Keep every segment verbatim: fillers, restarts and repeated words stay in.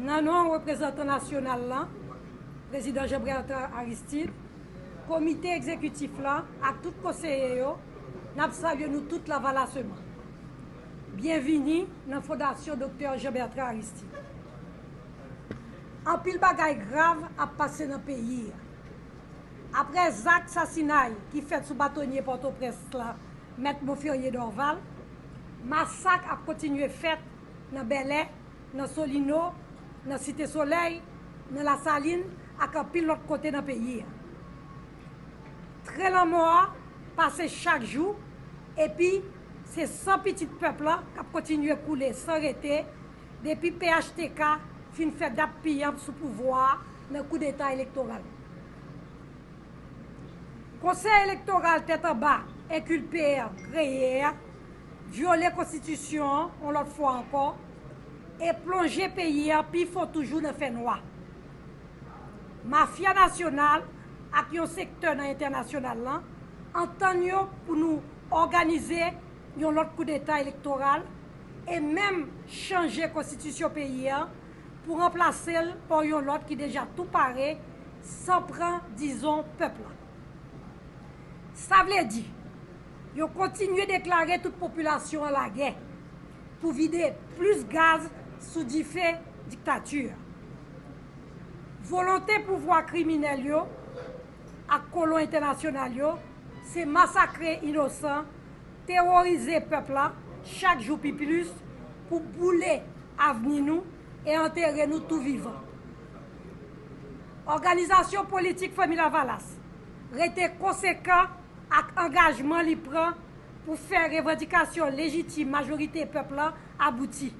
Nan non reprezantan nasyonal lan, Prezidan Jean Bertrand Aristide, komite egzekitif lan ak tout konseye yo, n ap salye nou tout lavalaseman. Byenvini nan Fondasyon Doktè Jean Bertrand Aristide. Anpil bagay grav ap pase nan peyi a. Apre zak sasinay ki fèt sou batonye Pòtoprens la, Mèt Monferrier Dorval, masak ap kontinye fèt nan Bèlè, nan Solino, nan Site Solèy, nan Lasalin ak anpil lòt kote nan peyi a. Tren lanmò a pase chak jou, epi se san pitit pèp la k ap kontinye koule san rete depi P H T K fin fè dat piyan sou pouvwa a nan koudeta elektoral. Konsèy elektoral tèt anba enkilpe a kreye a vyole konstitisyon an yon lòt fwa ankò e plonje peyi a pi fon toujou nan fènwa. Mafya nasyonal ak yon sektè nan entènasyonal lan antann yo pou nou òganize yon lòt koudeta elektoral e menm chanje konstitisyon peyi a pou ranplase l pa yon lòt ki deja tou pare san pran dizon pèp la. Sa vle di, yo kontinye deklare tout popilasyon an lagè pou vide plis gaz sou dife diktati a. Volonte pouvwa kriminèl yo ak kolon entènasyonal yo se masakre inosan, teworize pèp la chak jou pi plis pou boule avni nou e antere nou tou vivan. Òganizasyon politik Fanmi Lavalas rete konsekan ak angajman li pran pou fè revandikasyon lejitim majorite pèp la abouti.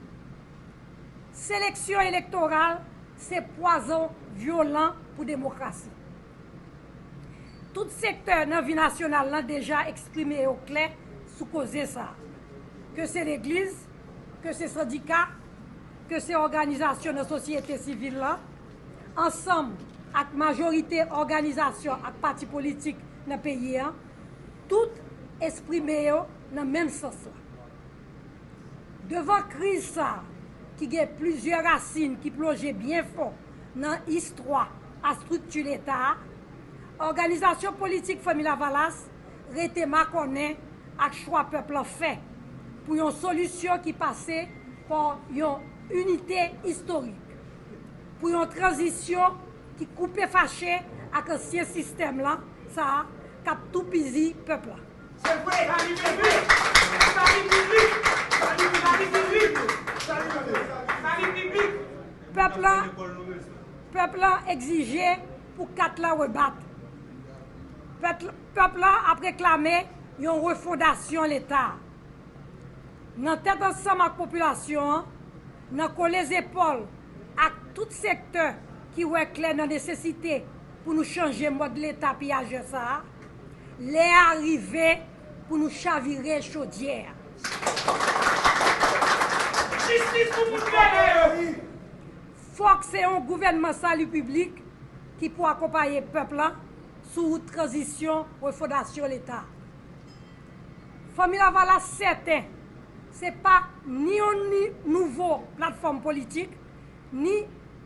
Seleksyon elektoral se pwazon vyolan pou demokrasi. Tout sektè nan vi nasyonal lan deja eksprime yo klè sou koze sa a. Ke se legliz, ke se sandika, ke se òganizasyon nan sosyete sivil lan, ansanm ak majorite òganizasyon ak pati politik nan peyi a, tout eksprime yo nan menm sans la. Devan kriz sa a, ki gen plizyè rasin ki plonje byen fon nan istwa a estrikti Leta a, òganizasyon politik Fanmi Lavalas rete makònen ak chwa pèp lan fè pou yon solisyon ki pase pa yon inite istorik, pou yon tranzisyon ki koupe fache ak ansyen sistèm lan sa a k ap toupizi pèp la. Se vre, sa li piblik, sa li piblik, sa li piblik, sa li piblik. Pèp lan, pèp lan egzije pou kat lan rebat. Pèp, pèp lan ap reklame yon refondasyon Leta. Nan tèt ansanm ak popilasyon an, nan kole zepòl ak tout sektè ki wè klè nan nesesite pou nou chanje mòd Leta piyajè sa a, lè a rive pou nou chavire chodyè a. Jistis pou moun vòlè yo! Fòk se yon gouvènman sali piblik ki pou akonpaye pèp la sou wout tranzisyon refondasyon Leta. Fanmi Lavalas sèten se pa ni yon ni nouvo platfòm politik, ni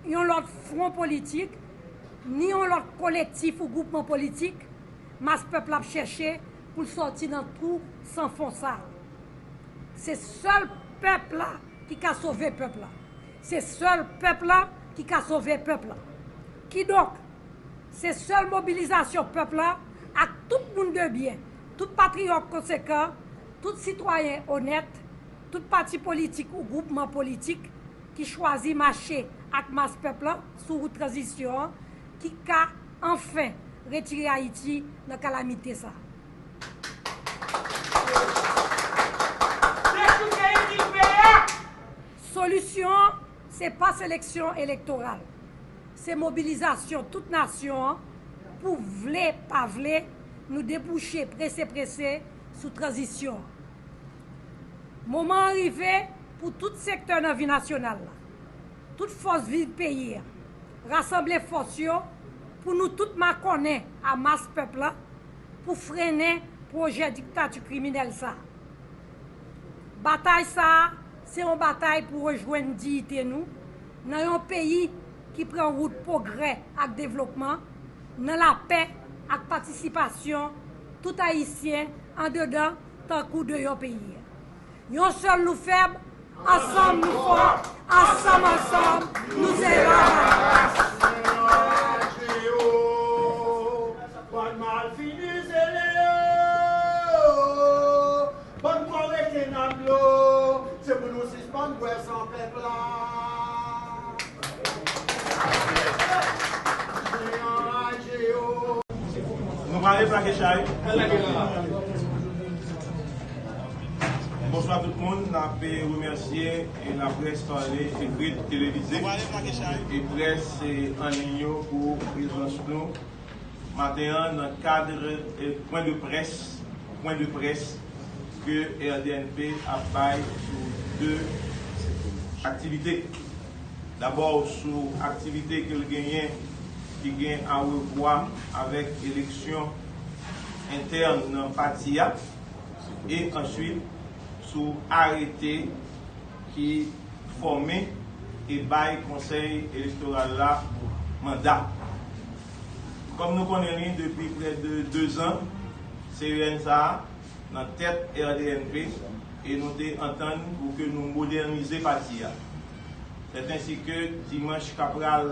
yon lòt fwon politik, ni yon lòt kolektif ou gwoupman politik mas pèp la ap chèche pou l sòti nan twou san fon sa a. Se sèl pèp la ki ka sove pèp la. Se sèl pèp la ki ka sove pèp la. Kidonk, se sèl mobilizasyon pèp la ak tout moun de byen, tout patriyòt konsekan, tout sitwayen onèt, tout pati politik ou gwoupman politik ki chwazi mache ak mas pèp la sou wout tranzisyon an ki ka anfen retire Ayiti nan kalamite sa a. Solisyon an, se pa seleksyon elektoral. Se mobilizasyon tout nasyon an pou, vle pa vle, nou debouche prese prese sou tranzisyon an. Moman an rive pou tout sektè nan vi nasyonal la, tout fòs viv peyi a, Rasanble fòs yo pou nou tout makònen a mas pèp la pou frennen pwojè diktati kriminèl sa a. Batay sa a se yon batay pou rejwenn diyite nou nan yon peyi ki pran wout pwogrè ak devlopman, nan lapè ak patisipasyon tout Ayisyen andedan tankou deyò peyi a. Yon sèl nou fèb, ansanm nou fò, ansanm, ansanm, nou se Lavalas. Bann malfini zele yo, bann kò rete nan dlo, se pou nou sispann bwè san pèp la. Jen anraje yo. Nou prale plake chay. Bonswa tout moun, n ap remèsye laprès pale, ekri, televize, e près, e, an liy yo pou prezans nou maten an nan kad, e, pwen de près, pwen de près ke R D N P ap bay sou de aktivite. Dabò sou aktivite ke l genyen ki gen a wevwa avèk eleksyon entèn nan pati a, e answit sou arete ki fòme e bay Konsèy Elektoral la manda. Kòm nou konnen li depi prè de dezan, C E N sa a nan tèt R D N P, e nou te antann pou ke nou modènize pati a. Sèt ensi ke dimanch k ap pral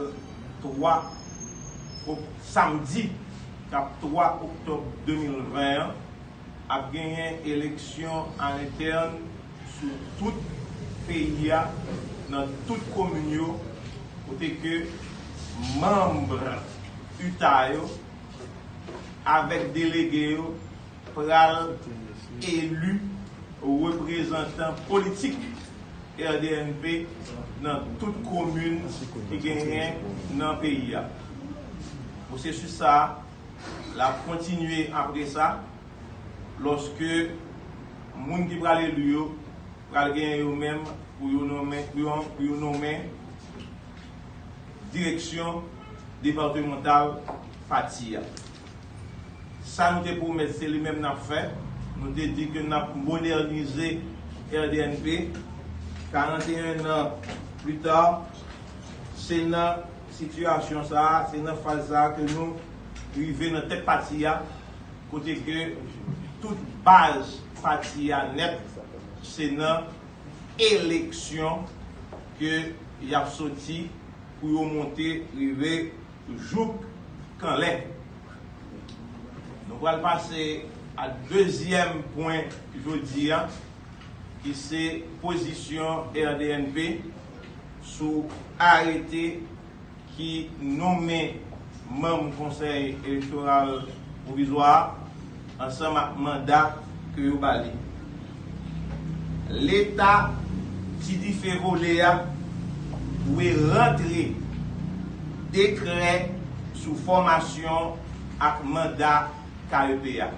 twa ok-, samdi k ap twa oktòb de mil ven an, ap genyen eleksyon alentèn sou tout peyi a, nan tout komin yo, kote ke manm UTA yo avèk delege yo pral eli reprezantan politik R D N P nan tout komin ki genyen nan peyi a. Pwosesis sa a, l ap kontinye apre sa, lòske moun ki pral eli yo pral genyen yo menm pou yo nonmen, pou yo, pou yo nonmen direksyon depatmantal pati a. Sa nou te pwomèt, se li menm n ap fè. Nou te di ke n ap modènize R D N P. Karannteyen an pli ta, se nan sitiyasyon sa a, se nan faz sa a ke nou rive nan tèt pati a, kote ke tout baz pati a nèt, se nan eleksyon ke y ap soti pou yo monte rive jouk kanlè. Nou pral pase a dezyèm pwen jodi a, ki se pozisyon R D N P sou arete ki nonmen manm Konsèy Elektoral Pwovizwa a, ansanm ak manda ke yo ba li. Leta ti dife vole a dwe rantre dekrè sou fòmasyon ak manda K E P a.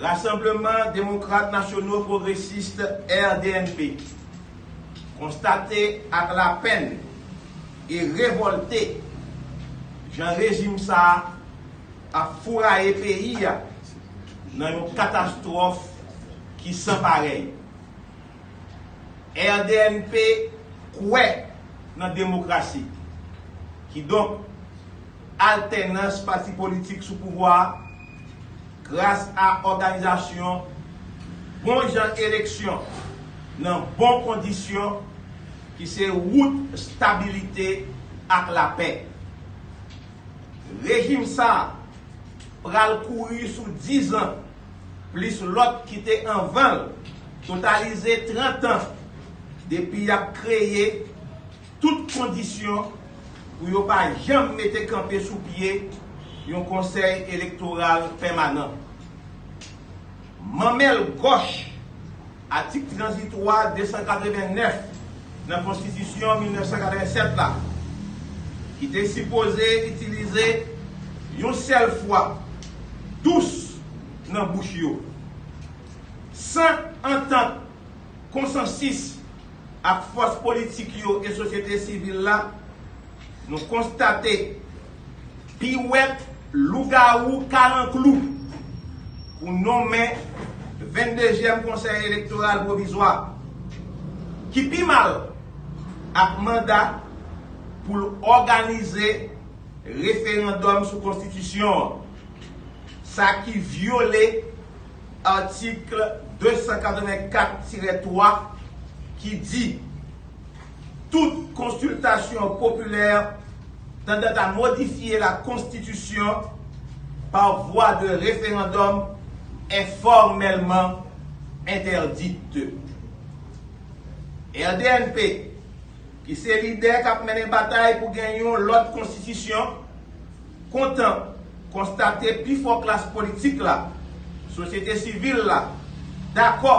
Rassemblement Démocrate Nationaux Progressistes, R D N P, konstate ak lapenn e revòlte jan rejim sa a ap fouraye peyi a nan yon katastwòf ki san parèy. R D N P kwè nan demokrasi. Kidonk, altènans pati politik sou pouvwa a, gras a òganizasyon bon jan eleksyon nan bon kondisyon, ki se wout stabilite ak lapè. Rejim sa a pral kouri sou diz an, plis lòt ki te anvan l, totalize trant an depi y ap kreye tout kondisyon pou yo pa janm mete kanpe sou pye yon konsèy elektoral pèmanan. Manmèl gòch atik tranzitwa de san katreven nèf nan Konstitisyon mil nèf san katreven sèt la, ki te sipoze itilize yon sèl fwa, dous nan bouch yo, san antant, konsansis ak fòs politik yo e sosyete sivil la, Nou konstate piwèt lougawou Kalanklou pou nonmen venndezyèm Konsèy Elektoral Pwovizwa, ki pi mal ak manda pou l òganize referandòm sou konstitisyon an, sa ki vyole atik de san katrevenkat tirè twa ki di, toute consultation populaire tendant à modifier la Constitution par voie de référendum est formellement interdite. R D N P, ki se lidè k ap mennen batay pou gen yon lòt konstitisyon, kontan konstate pifò klas politik la, sosyete sivil la, dakò,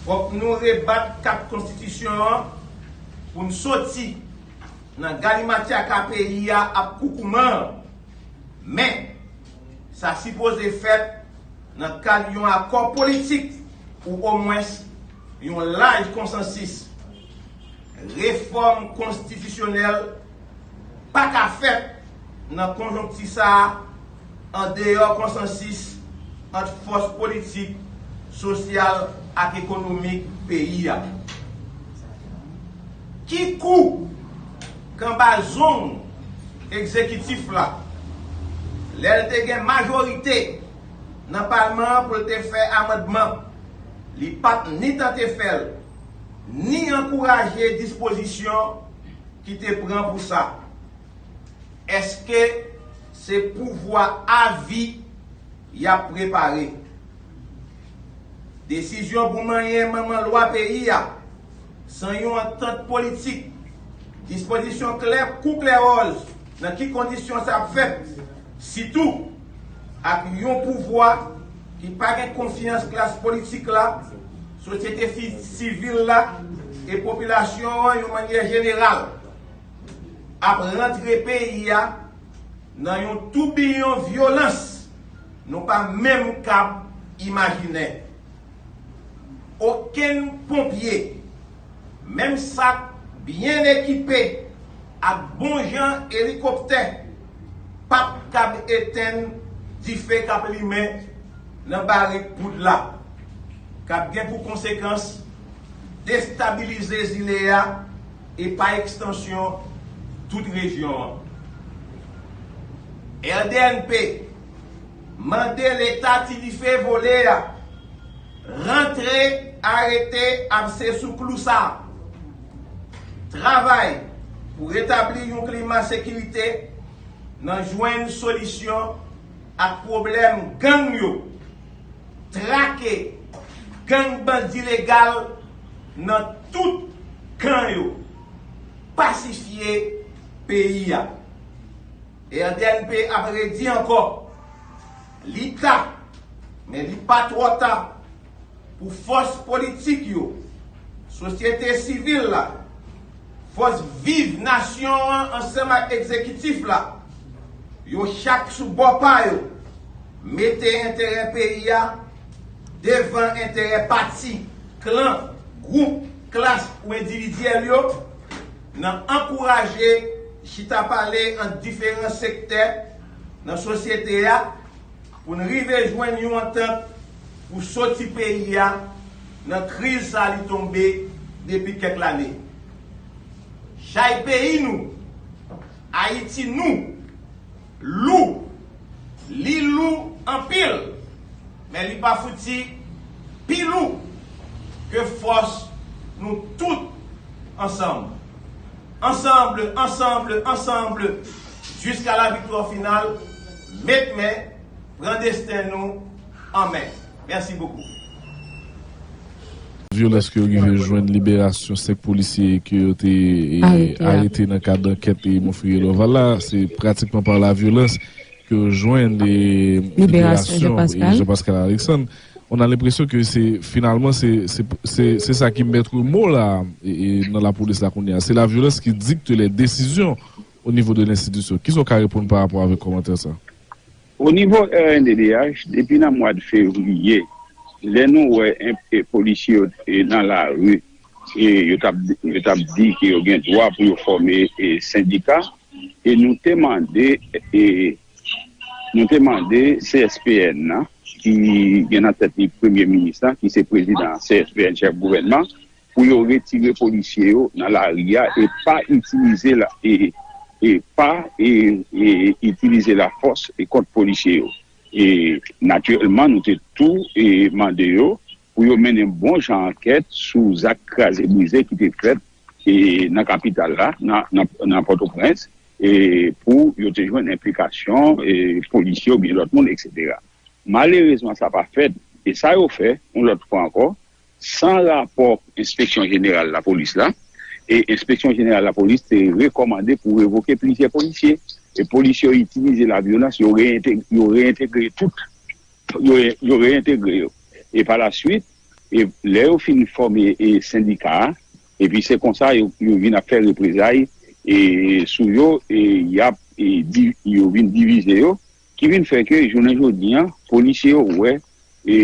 fòk nou rebat kat konstitisyon an pou n soti nan galimatyaka peyi a ap koukouman an. Men, sa sipoze fèt nan kad yon akò politik ou omwens yon laj konsansis. Refòm konstitisyonèl pa ka fèt nan konjonkti sa a andeyò konsansis ant fòs politik, sosyal ak ekonomik peyi a. Ki kou kanbazong egzekitif la, lè l te gen majorite nan palman an pou l te fè amandman, li pa t ni tante fè l, ni ankouraje dispozisyon ki te pran pou sa? Èske se pouvwa avi y ap prepare? Desizyon pou manyen manman lwa peyi a, san yon antant politik, dispozisyon klè kou klè wòz nan ki kondisyon sa ap fèt, sitou ak yon pouvwa ki pa gen konfyans klas politik la, sosyete fi- sivil la e popilasyon an yon mannyè jeneral, ap rantre peyi a nan yon toubiyon vyolans nou pa menm kab imajinen. Okenn ponpye, menm sa k byen ekipe ak bon jan elikoptè, p ap kab etenn dife k ap limen nan barik poud la, k ap gen pou konsekans destabilize zile a e pa ekstansyon tout rejyon an. R D N P mande Leta ti dife vole a rantre arete ap se sou klou sa. Travay pou retabli yon klima sekirite nan jwenn solisyon ak pwoblèm gang yo. Trake gang bandi legal nan tout kan yo. Pasifye peyi a. R D N P ap redi ankò, li ta, men li pa twò ta pou fòs politik yo, sosyete sivil la, fòs viv nasyon an ansanm ak egzekitif la, yo chak sou bò pa yo, mete enterè peyi a devan enterè pati, klan, gwoup, klas ou endividyèl yo, nan ankouraje chita pale ant diferan sektè nan sosyete a pou n rive jwenn yon antant pou soti peyi a nan kriz sa li tonbe depi kèk lane. Chay peyi nou, Ayiti nou, lou, li lou anpil, men li pa fouti pi lou ke fòs nou tout ansanm. Ensemble, ensemble, ensemble, jusqu'à la victoire finale, met men, pran desten nou an men. Merci beaucoup. Vyolans ke yo rive jwenn liberasyon senk polisye ke yo te e, arete nan kad ankèt e Monferrier Dorval la, se pratikman pa la vyolans ke yo jwenn e, liberasyon Jean Pascal Alexandre. On a l'impression que c'est finalement c'est c'est c'est c'est ça qui maître mot là e, e nan lapolis la kounye a. C'est la violence qui dicte les décisions au niveau de l'institution. Kisa w ka reponn pa rapò avèk kòmantè sa? O nivo R N D D H, depi nan mwa de fevriye, lè nou wè en- e polisye yo e nan lari, e yo t ap yo t ap di ke yo gen dwa pou yo fòme e sendika, E nou te mande, e, nou te mande C S P N nan, ki gen nan tèt li premye minis lan, ki se prezidan C S P N, chèf gouvènman, pou yo retire polisye yo nan lari a e pa itilize la, e, e pa, e, e, itilize lafòs e kont polisye yo. E natirèlman, nou te tou, e, mande yo pou yo mennen bon jan ankèt sou zak kraze brize ki te fèt, e, nan kapital la, nan, nan, nan Pòtoprens, e, pou yo te jwenn enplikasyon, e, polisye oubyen lòt moun, etsetera. Malerezman, sa pa fèt. E sa yo fè, yon lòt fwa ankò, san rapò Enspeksyon Jeneral Lapolis la, e Enspeksyon Jeneral Lapolis te rekòmande pou revoke plizyè polisye. E polisye yo itilize lavyolans, yo reyentegre, yo reyentegre tout, yo, yo reyentegre yo. E pa la swit, e lè yo fin fòme, e, sendika a, epi se konsa yo, yo vin ap fè reprezay, e, sou yo, e, y ap, e, di, yo vin divize yo, ki vin fè ke jounen jodi a, polisye yo wè, e,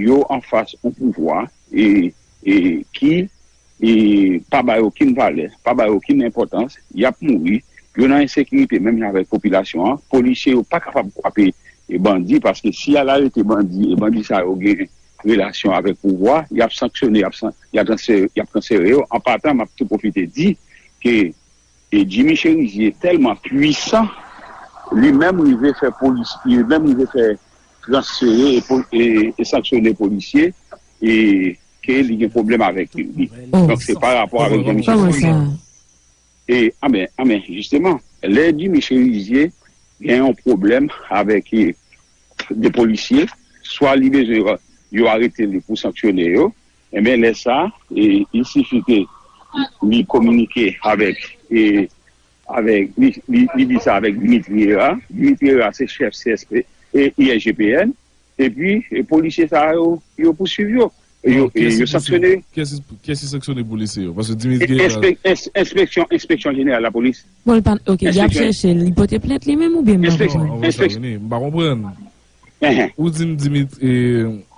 yo anfas yon pouvwa, e, e, ki, e, pa ba yo okenn valè, pa ba yo okenn enpòtans, y ap mouri, yo nan ensekirite menm jan avèk popilasyon an, polisye yo pa kapab kwape, e, bandi, paske si y al arete bandi, e bandi sa yo gen relasyon avèk pouvwa, y ap sanksyone, y ap san-, y ap transfere, y ap transfere yo. An patan, m ap tou pwofite di ke, e, Jimmy Chérizier tèlman pwisan, li menm rive fè polis, li menm rive fè transfere e, po- e, e sanksyone polisye, e ke li gen pwoblèm avèk li. Donk, se pa rapò avèk Jimmy Chérizier. E, anben, anben, jisteman, lè Jimmy Chérizier gen yon pwoblèm avèk, e, de polisye, swa li bezwen yo, yo arete li pou sanksyone yo, enben, lè sa, e, il sifi ke li kominike avèk, e, avèk, li, li, li di sa avèk Dimitri Herard. Dimitri Herard se chèf C S P, e, I S G P N, epi, e, polisye sa yo, yo pouswiv yo. E yo, e yo sanksyone. Kiyès ki, kiyès ki sanksyone polisye yo? Paske Dimitri Herard. Enspek- ens- enspeksyon, enspeksyon jeneral lapolis. Bon, li pa, ok, y ap chèche l, li pote plent li menm oubyen m pa konprann? Enspeksyon, enspeksyon. M pa konprann. Enhen. Ou di m Dimitri, e,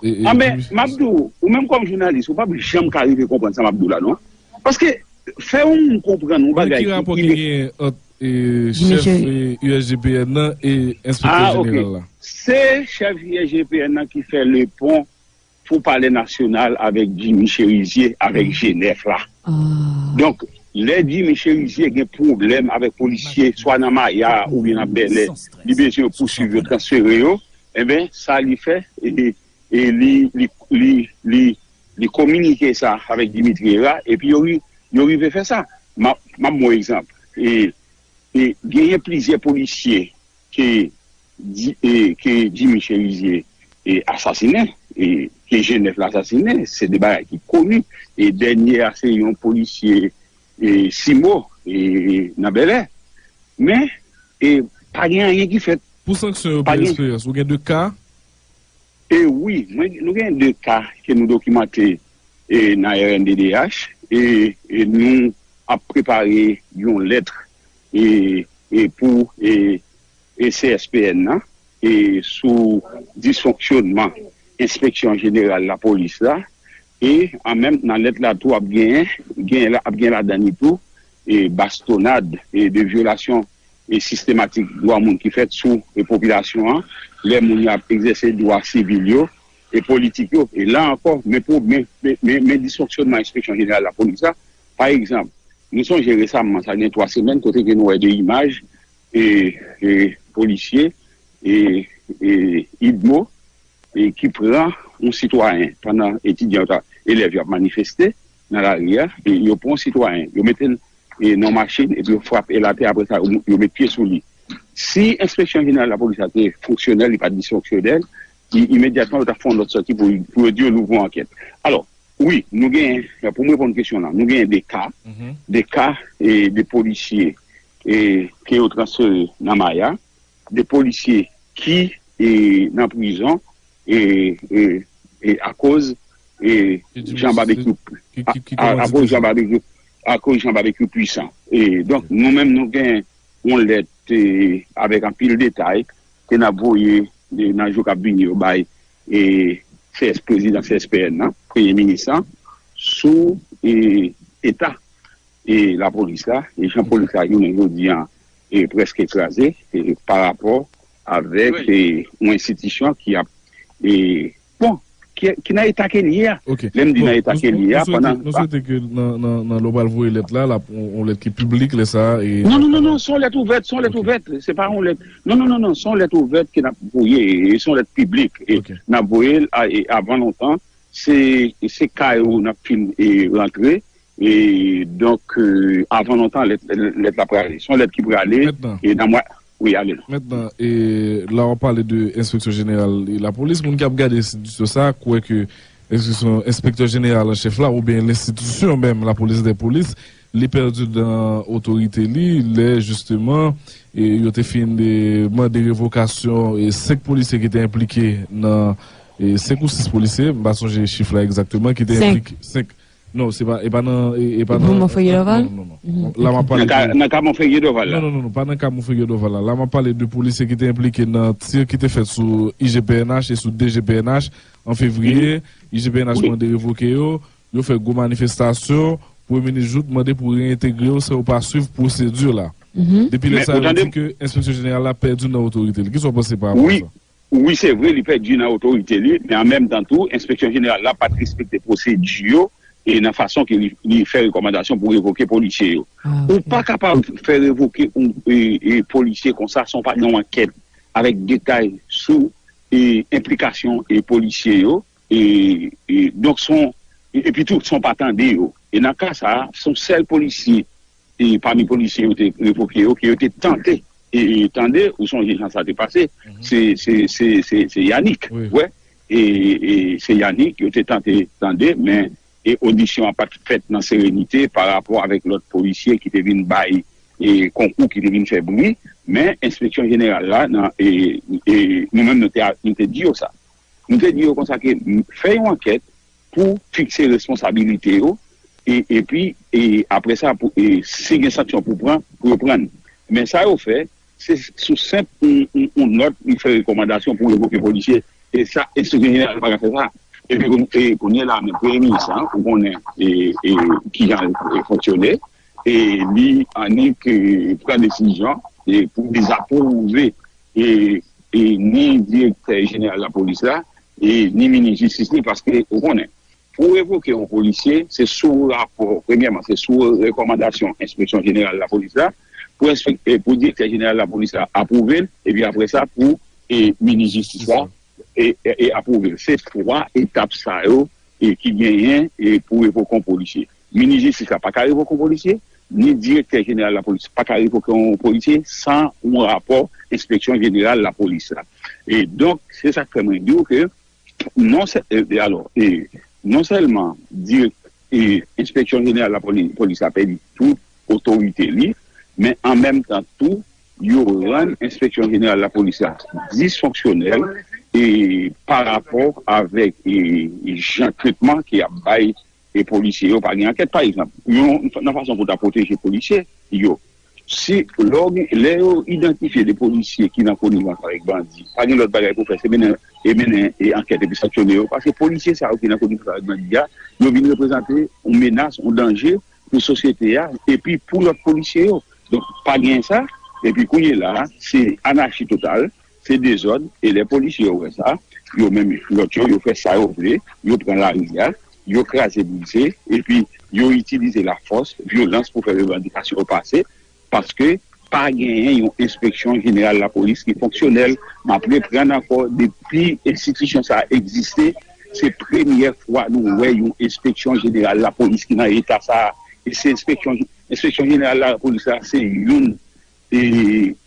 e, e, Anben, m ap di w, ou menm kòm jounalis, ou p ap janm ka rive konprann sa m ap di w la, non. Paske, fè yon moun konprann yon bagay ki, ki gen ant, e, chèf, e, U S G P N nan e enspektè jeneral la? Se chèf U S G P N nan ki fè le pon pou Palè Nasyonal avèk Jimmy Chérizier, avèk G nèf la. Donk, lè Jimmy Chérizier gen pwoblèm avèk polisye, swa nan Maya oubyen nan Bèlè, li bezwen yo pouswiv yo, transfere yo, enben, sa li fè, e, e li, li, li, li, li kominike sa avèk Dimitri Herard, epi yo, ri- yo rive fè sa. M ap, m ap ba w egzanp. E, e genyen plizyè polisye ke, di- e, ke Jimmy Chérizier, e, asasinen, e, ke G nèf la asasinen, se de bagay ki koni, e dènye a se yon polisye, e, Simo, e, nan Bèlè. Men, e, pa gen anyen ki fèt. Pou sanksyon yo, Pierre Espérance, ou gen de ka? E wi, mwen, nou gen de ka ke nou dokimante, e, nan R N D D H, e, e nou ap prepare yon lèt, e, e pou, e, e C S P N nan, e sou disfonksyonman Enspeksyon Jeneral Lapolis la, e an menm nan lèt la tou ap genyen, genyen la, ap gen ladan li tou, e bastonad, e de vyolasyon, e sistematik dwa moun ki fèt sou, e popilasyon an, lè moun yo ap egzèse dwa sivil yo, e politik yo. E la ankò, men, men, men, men disfonksyonman Enspeksyon Jeneral Lapolis la, pa egzanp, nou sonje resaman, sa gen twa semèn, kote ke nou wè de imaj, e, e polisye, e, e idmo, e ki pran yon sitwayen pandan etidyan yo ta, elèv yo ap manifeste nan lari a, e yo pran yon sitwayen, yo mete l, e, nan yon machin, epi yo frape l atè, apre sa, yo, yo met pye sou li. Si Enspeksyon Jeneral Lapolis la te fonksyonèl, li pa t disfonksyonèl, i- imedyatman, yo t ap fè yon lòt sòti pou, pou yo di yo louvri yon ankèt. Alò, wi, nou gen, pou m reponn kesyon la, nou gen de ka, de ka, e, de polisye, e, ke yo transfere nan Maya, de polisye ki, e, nan prizon, e, e, e, akoz, e, Jean Barbecue, a- akoz Jean Barbecue, akoz Jean Barbecue pwisan. E, donk, nou menm, nou gen yon lèt, e, avèk anpil detay ke n ap voye, e, nan jou k ap vini yo bay, e, C S, prezidan C S P N nan, premye minis lan, sou, e, eta, e, lapolis la, e jan polis la jounen jodi an, e, prèske kraze, e, pa rapò avèk, e, yon enstitisyon ki ap, e, bon, ki, ki nan eta ke l ye a. Lè m di nan eta ke l ye a, pandan, nou swete ke nan, nan, nan lè w pral voye lèt la, l ap yon, yon lèt ki piblik, lè sa a, e non, non, non, non, se yon lèt ouvèt, se yon lèt ouvèt. Se pa yon lèt, non, non, non, non, se yon lèt ouvèt ke n ap voye, e se yon lèt piblik. E n ap voye l a, e avan lontan, se, se kay ou n ap fin, e, rantre. E donk, e, avan lontan, lèt, lèt la prale. Se yon lèt ki prale, e nan mwa, wi, ale non. Mentnan, e, la w ap pale de Enspeksyon Jeneral e Lapolis, moun k ap gade enstitisyon sa a kwè ke enspeksyon, enspektè jeneral an chèf la, oubyen lenstitisyon menm, Lapolis dè Polis, li pèdi nan otorite li, lè jisteman, e, yo te fin de mande revokasyon, e, senk polisye ki te enplike nan, e, senk ou sis polisye, m pa sonje chif la egzakteman, ki te enplike, senk. Non, se pa, e pa nan, e, e pa nan, non, non, non, non. La m ap pale de, nan ka Monferrier Dorval la. Non, non, non, non, pa nan ka Monferrier Dorval la. La m ap pale de polisye ki te enplike nan tir ki te fèt sou I G P N H e sou D G P N H an fevriye. I G P N H mande revoke yo. Yo fè gwo manifestasyon. Premye minis Jouthe mande pou reyentegre yo san yo pa swiv pwosedi la. Depi lè sa, yo di ke enspeksyon jeneral la pèdi nan otorite l. Kisa w panse pa rapò a sa? Wi, se vre, li pèdi nan otorite li, men an menm tan tou, enspeksyon jeneral la pa t respekte pwosedi yo, e nan fason ke li, li fè rekòmandasyon pou revoke polisye yo. Ou pa kapab fè revoke yon, e, e, polisye konsa san w pa gen yon ankèt avèk detay sou, e, enplikasyon, e, polisye yo. E, e, donk, se yon, e, epi tou, san w pa tande yo. E nan ka sa a, se yon sèl polisye e pami polisye yo te revoke yo, ke yo te tante, e, e, tande, ou sonje jan sa te pase, se, se, se, se, se Yanick, wè, e, e se Yanick, yo te tante tande, men, e, odisyon an pa t fèt nan serenite pa rapò avèk lòt polisye ki te vin bay, e, konkou, ki te vin fè bri, men enspeksyon jeneral la, nan, e, e, nou menm nou te, nou te di yo sa. Nou te di yo konsa ke, m, fè yon ankèt, pou fikse responsabilite yo, e, epi, e, apre sa, pou, e, si gen sanksyon pou pran, pou yo pran. Men sa yo fè, se sou senp yon, yon, yon nòt, li fè rekòmandasyon pou revoke polisye, e sa, enspeksyon jeneral pa ka fè sa. Epi, koun-, e, kounye la, men premye minis la, ou konnen, e, e, kijan l, e, fonksyone, e li annik, e, pran desizyon, e, pou dezapwouve, e, e, ni direktè jeneral lapolis la, e, ni minis jistis li, paske, ou konnen, pou revoke yon polisye, se sou rapò, premyèman, se sou rekòmandasyon enspeksyon jeneral lapolis la, pou enspek-, e, pou direktè jeneral lapolis la apwouve l, epi apre sa, pou, e, minis jistis la, e, e, e apwouve l. Se twa etap sa yo, e, ki genyen, e, pou revoke yon polisye. Minis jistis la pa ka revoke yon polisye, ni direktè jeneral lapolis pa ka revoke yon polisye san yon rapò enspeksyon jeneral lapolis la. E donk, se sa k fè mwen di w ke non sè-, e, e alò, e, non sèlman dirèk-, e, enspeksyon jeneral lapoli-, polis la pèdi tout otorite li, men an menm tan tou, yo rann enspeksyon jeneral lapolis la disfonksyonèl, e, pa rapò avèk, e, jan tretman ke y ap bay, e, polisye yo, pa gen ankèt, pa egzanp, yon, nan fason pou ta pwoteje polisye yo. Si lè w gen, lè yo idantifye de polisye ki nan konivans avèk bandi, pa gen lòt bagay pou fè, se mennen, e mennen, e, ankèt epi sanksyone yo. Paske polisye sa yo ki nan konivans avèk bandi a, yo vin reprezante yon menas, yon danje pou sosyete a, epi pou lòt polisye yo. Donk, pa gen sa, epi kounye la, se anachi total, se dezòd, e lè polisye yo wè sa, yo menm lòt yo, yo fè sa yo vle, yo pran lari a, yo kraze brize, epi yo itilize lafòs, vyolans pou fè revandikasyon yo pase, paske pa genyen yon enspeksyon jeneral lapolis ki fonksyonèl. M ap reprann ankò, depi enstitisyon sa a egziste, se premyè fwa nou wè yon enspeksyon jeneral lapolis ki nan eta sa a. E se enspeksyon, enspeksyon jeneral lapolis la, se youn e,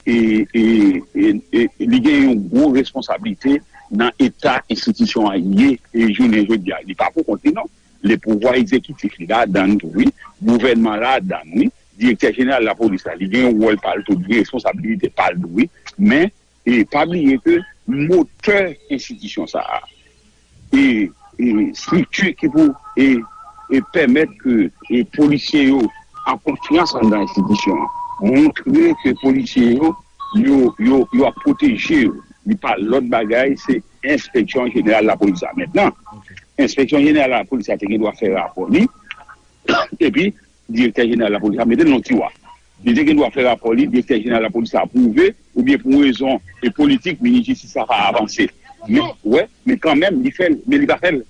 e, e, e, e li gen yon gwo responsablite nan eta enstitisyon an ye, e jounen jodi a. Li pa pou kont li, non. Le pouvwa egzekitif li ladann tou, wi. Gouvènman ladann, wi. Direktè jeneral lapolis la, li gen yon wòl pa l tou, li gen responsabilite pa l tou, wi. Men, e pa bliye ke motè enstitisyon sa a, e, e estrikti ki pou, e, e pèmèt ke, e, polisye yo an konfyans anndan enstitisyon an, montre ke polisye yo, yo, yo, yo ap pwoteje yo. Li pa lòt bagay, se enspeksyon jeneral lapolis la. Mentnan, enspeksyon jeneral lapolis la te gen dwa fè rapò li, epi direktè jeneral lapolis la mete l nan tiwa. Li te gen dwa fè rapò li, direktè jeneral lapolis la apwouve, oubyen pou rezon e politik, minis jistis la pa avanse. Men, wè, men kanmenm, li fè l, men li pa fè l.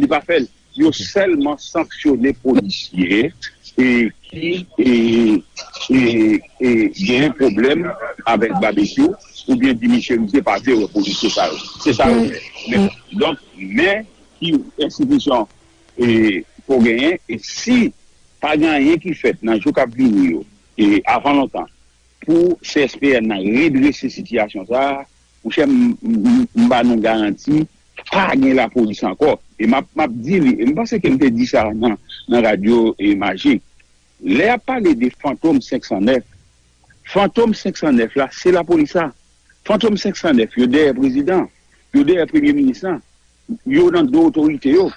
Li pa fè l. Yo sèlman sanksyone polisye e ki e, e, e, gen pwoblèm avèk Babekyou oubyen di misye misye pa vle wè polisye sa yo. Se sa yo fè. Men, donk, men ki enstitisyon e, pou genyen, e si pa gen anyen ki fèt nan jou k ap vini yo, e avan lontan, pou C S P N nan redrese sitiyasyon sa a, monchè, m, m, m ba nou garanti, pa gen lapolis ankò. E m ap, m ap di li, e m panse ke m te di sa nan, nan radyo e Majik. Lè y ap pale de Fantom senk san nèf, Fantom senk san nèf la, se lapolis la. Fantom senk san nèf, yo dèyè prezidan, yo dèyè premye minis la, yo nan do otorite yo.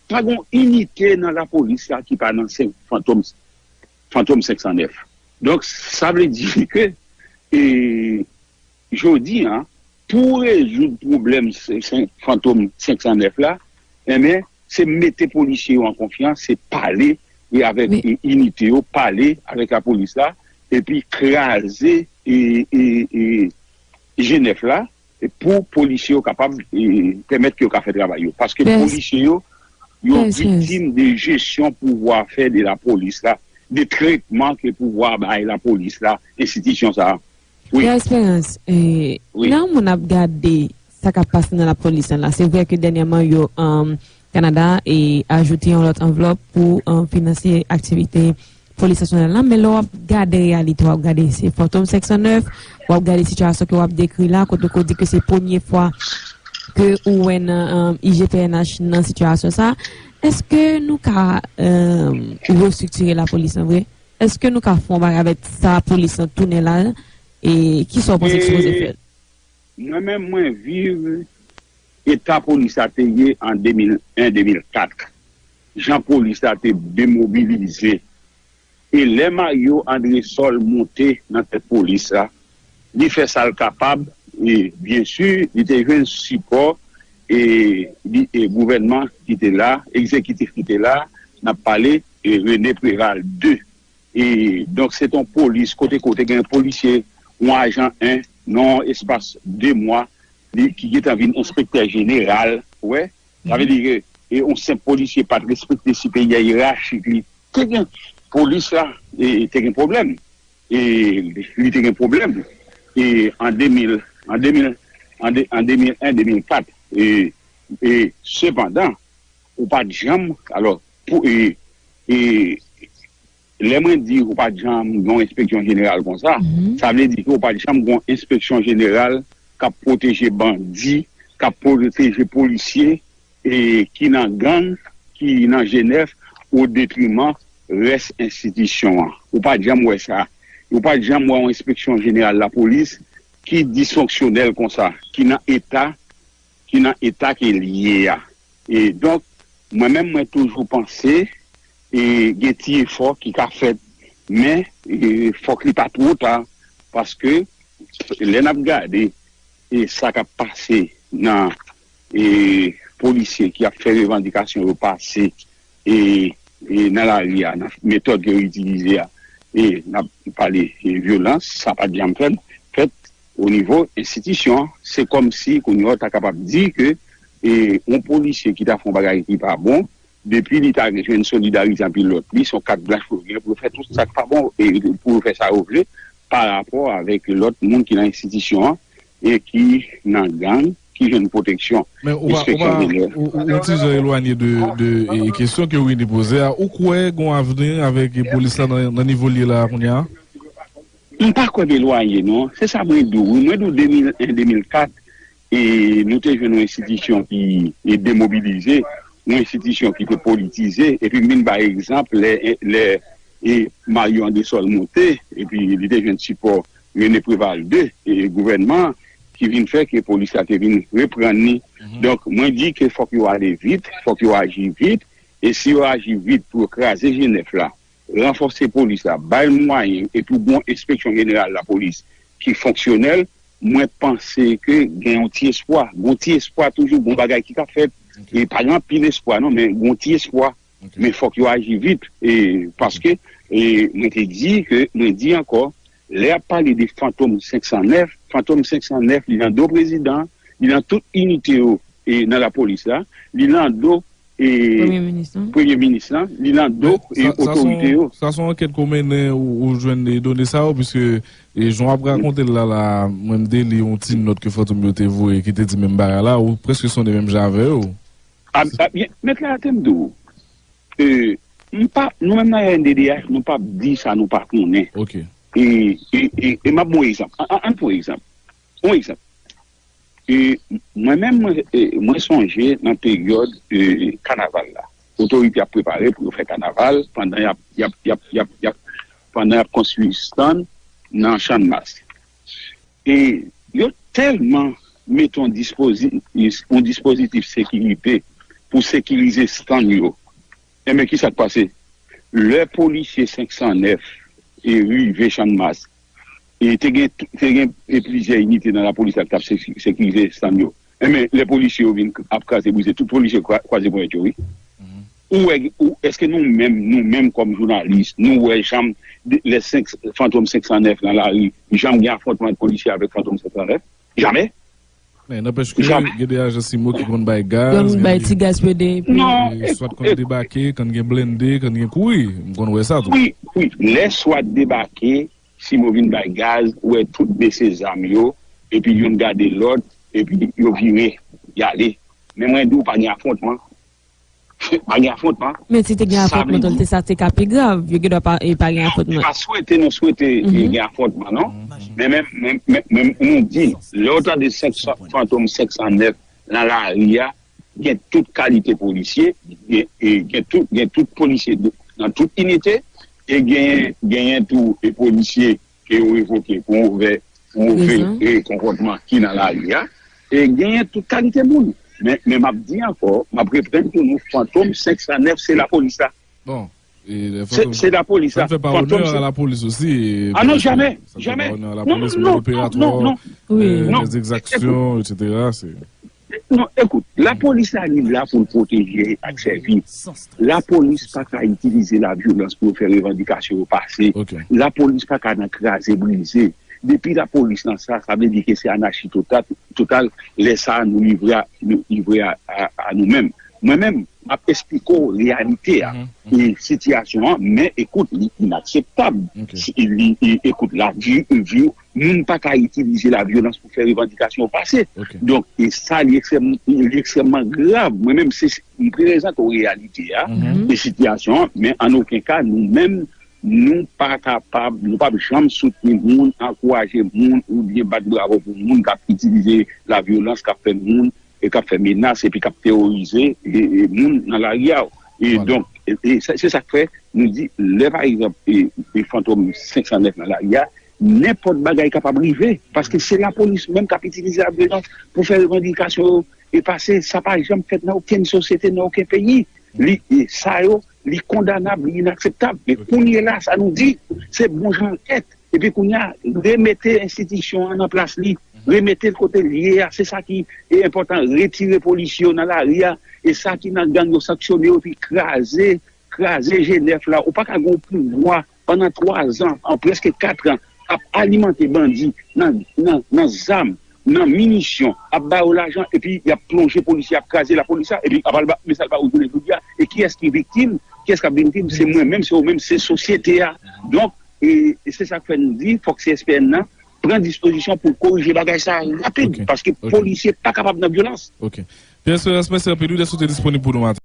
Pa gen yon inite nan lapolis la ki pa nan sen- Fantom, Fantom senk san nèf. Donk, sa vle di ke, e, jodi a, pou rezoud pwoblèm se- se- Fantom senk san nèf la, enben, se mete polisye yo an konfyans, se pale e avèk Men e, inite yo, pale avèk lapolis la, epi kraze e, e, e, G nèf la, e pou polisye yo kapab e, pèmèt ke yo ka fè travay yo. Paske Pès- polisye yo, yo Pès- viktim de jesyon pouvwa fè de lapolis la, de tretman ke pouvwa bay lapolis la, enstitisyon sa a. Wi. Pè Esperans, e, Wi. Lè yon moun ap gade sa k ap pase nan lapolis lan la, se vre ke dènyèman yo, um, Kanada, e, ajoute yon lòt anvlòp pou, um, finanse aktivite polis nasyonal la, men lè w ap gade reyalite, w ap gade se Fantom senk san nèf, w ap gade sitiyasyon ke w ap dekri la, kote ke w di ke se premye fwa ke ou wè nan, um, I G P N H nan sitiyasyon sa, èske nou ka, um, restriktire lapolis an vre? Èske nou ka fè yon bagay avèk sa polis lan tounen la? E kisa w panse ki sipoze fèt? Mwen menm, mwen viv eta polis la te ye an de mil en, de mil kat. Jan polis la te demobilize. E lè Mario Andresol monte nan tèt polis la, li fè sa l kapab, e byensi, li te jwenn sipò e, li, e gouvènman ki te la, egzekitif ki te la, n ap pale e Rene Preval de. E, donk, se t on polis, kote, kote gen yon polisye, yon ajan en, nan yon espas de mwa, li, ki gentan vin enspektè jeneral, wè. Sa vle di ke, e, yon senp polisye pa t respekte siperyè yerachik li. Te gen, polis la, e, te gen pwoblèm. E, li te gen pwoblèm. E, an de mil, an de mil, an de, an de mil en, de mil kat. E, e, sepandan, ou pa t janm, alò, pou, e, e, lè mwen di ou pa t janm gen yon enspeksyon jeneral konsa, Mhm. sa vle di ke ou pa t janm gen yon enspeksyon jeneral k ap pwoteje bandi, k ap pwoteje polisye, e, ki nan gang, ki nan G nèf, o detriman rès enstitisyon an. Ou pa t janm wè sa. Ou pa t janm wè yon enspeksyon jeneral lapolis ki disfonksyonèl konsa, ki nan eta, ki nan eta ke l ye a. E donk, mwen menm, mwen toujou panse, e gen ti efò ki ka fèt, men, e fòk li pa twò ta, paske lè n ap gade, e sa k ap pase nan, e polisye ki ap fè revandikasyon yo pase, e, e nan lari a, nan metòd ke yo itilize a, e n ap pale, e vyolans, sa pa t janm fèt, fèt o nivo enstitisyon. Se kòmsi kounye a w ta kapab di ke, e, yon polisye ki ta fè yon bagay ki pa bon, depi li ta jwenn solidarite anpil lòt, li se yon kat blanch pou yo gen pou yo fè tout sa k pa bon, e pou yo fè sa yo vle, pa rapò avèk lòt moun ki nan enstitisyon an, e ki nan gang, ki jwenn pwoteksyon Men ou pa, ou enspeksyon pa, jeneral. Ou, ou, ou ti jan elwanye de, de e, kesyon ke Winnie poze a. Ou kwè gon avni avèk e, polis la nan, nan nivo l ye la kounye a? M pa kwè m elwanye, non. Se sa mwen di w, wi. Mwen di w de mil en, de mil kat, e nou te jwenn yon enstitisyon ki e demobilize, yon enstitisyon ki te politize, epi m vin bay egzanp lè, lè e Mario Andresol monte, epi li te jwenn sipò Rene Preval de, e gouvènman an, ki vin fè ke polis la te vin reprann li. Mhm. Donk, mwen di ke fòk yo ale vit, fòk yo aji vit, e si yo aji vit pou yo kraze G nèf la, ranfòse polis la, bay l mwayen, epi w gen yon enspeksyon jeneral lapolis ki fonksyonèl, mwen panse ke gen yon ti espwa. Gen yon ti espwa toujou, gen yon bagay ki ka fèt. Ok. E pa gen anpil espwa, non, men gen yon ti espwa. Ok. Men fòk yo aji vit, e paske E mwen te di ke, mwen di ankò, lè y ap pale de Fantom senk san nèf, Fantom senk san nèf, li nan do prezidan, li nan tout inite yo e nan lapolis la, li nan do e Premye minis lan. Premye minis lan, li nan do e Sa- sa se otorite yon- yo. Sa se yon ankèt ke w mennen ou ou jwenn de done sa yo, piske e jan w ap rakonte l la, la, mwen m te li yon ti nòt ke Fantom yo te voye ki te di menm bagay la, ou prèske sonde menm jan avè yo. A, a, byen, mèt la, te m di w, e, m pa, nou menm nan R N D D H, nou p ap di sa nou pa konnen. Ok. E, e, e, e m ap ba w egzanp. An, an, an pran egzanp. Yon egzanp. E, mwen menm, mwen, e, mwen sonje nan peryòd e, kanaval la. Otorite ap prepare pou yo fè kanaval pandan y ap, y ap, y ap, y ap, y ap, pandan y ap konstwi stand nan Channmas. E yo tèlman mete yon dispozi- yon dispozitif sekirite pou sekirize stand yo. Enben, ki sa k pase? Lè polisye senk san nèf e rive Channmas, e te gen, te gen e plizyè inite nan lapolis la ki t ap seki- sekirize stand yo. Enben, lè polisye yo vin ap kraze brize, tout polisye kwa- kwaze ponyèt yo, wi. Ou wè, ou, èske nou menm, nou menm kòm jounalis, nou wè janm de- lè senk Fantom senk san nèf nan lari, janm gen afwontman ant polisye avèk Fantom senk san nèf? Jamè. Men, n'empêche que Jamè. Gen de ajan simo ki konn bay gaz, Konn gen bay de- ti gaz pede epi. Non, e, ek- swa konn debake, konn gen blende, konn gen kouri. M konn wè sa tou. Wi, wi. Lè swa debake, simo vin bay gaz, ou wè tout bese zam yo, epi youn gade lòt, epi yo vire, y ale. Men mwen di w, pa gen afwontman. Pa gen afwontman. Men si te gen Sa afwontman, vle tou, di- te sa te ka pi grav, yo gen dwa pa, e pa gen Nou afwontman. pa swete, nou swete e, Mhm. gen afwontman, non? Men menm, menm, menm, menm nou di, lè w tande senk san, Fantom senk san nèf nan lari a, gen tout kalite polisye, gen, e, gen tout, gen tout polisye de- nan tout inite, e gen, genyen tou e polisye ke yo revoke pou move, pou move Rezon. e konpòtman ki nan lari a, e genyen tout kalite moun. Men, men m ap di ankò, m ap reprann pou nou, Fantom senk san nèf, se lapolis la. Bon. E, Se se lapolis la. Sa n fè pa Fantom onè se- a lapolis osi. Ah non, jamè, Sa n fè jamè. pa onè a Non, lapolis, non, men non, operatwa, non, non. Wi. e, Non. les exactions, et cetera. Se Non, ekout, lapolis la, li la pou l pwoteje ak sèvi. Lapolis pa ka itilize lavyolans pou l fè revandikasyon yo pase. Ok. Lapolis pa ka nan kraze brize. Depi lapolis nan sa, sa vle di ke se anachi total, total, lè sa a nou livre a, nou livre a, a, a nou menm. Mwen menm, m ap esplike w reyalite a. E sitiyasyon an, men ekout, li inakseptab. Ok. Si- li, li- ekout, la vi, vi, moun pa ka itilize lavyolans pou fè revandikasyon yo pase. Ok. Donk, e sa, li ekstrèm- li ekstrèmman grav. Mwen menm, se, m prezante w reyalite a, Mhm. e sitiyasyon an, men an okenn ka, nou menm, nou pa kapab, nou p ap janm soutni moun, ankouraje moun, oubyen bat bravo pou moun k ap itilize lavyolans, k ap fè moun, e k ap fè menas, epi k ap teworize e, e moun nan lari a. E Vwala. Donk, e, e se se sa k fè nou di, lè pa egzanp, e, e Fantom senk san nèf nan lari a, nenpòt bagay kapab rive, paske se lapolis menm k ap itilize lavyolans pou fè revandikasyon yo e pase. Sa pa janm fèt nan okenn sosyete, nan okenn peyi. Li, e sa yo, li kondanab, li inakseptab. Men kounye la, sa nou di, se bon jan ankèt. Epi kounye a, remete enstitisyon an nan plas li, remete l kote l ye a, se sa ki e enpòtan, retire polis yo nan lari a, e sa ki nan gang yo sanksyone yo, epi kraze, kraze G nèf la. Ou pa ka gen yon pouvwa pandan twa zan, an prèske kat an, ap alimante bandi nan, nan, nan zam, nan minisyon, ap ba yo lajan, epi y ap plonje polisye, ap kraze lapolis la, epi ap al ba, men sa l ba yo jounen jodi a. E kiyès ki viktim? Kiyès k ap viktim? Se mwen menm, se ou menm, se sosyete a. Donk, e, e se sa k fè n di, fòk C S P N nan pran dispozisyon pou l korije bagay sa a rapid, Ok, paske ok. Polisye pa kapab nan vyolans. Ok. Pierre Esperance, mèsi anpil, wi, dèske w te disponib pou nou maten.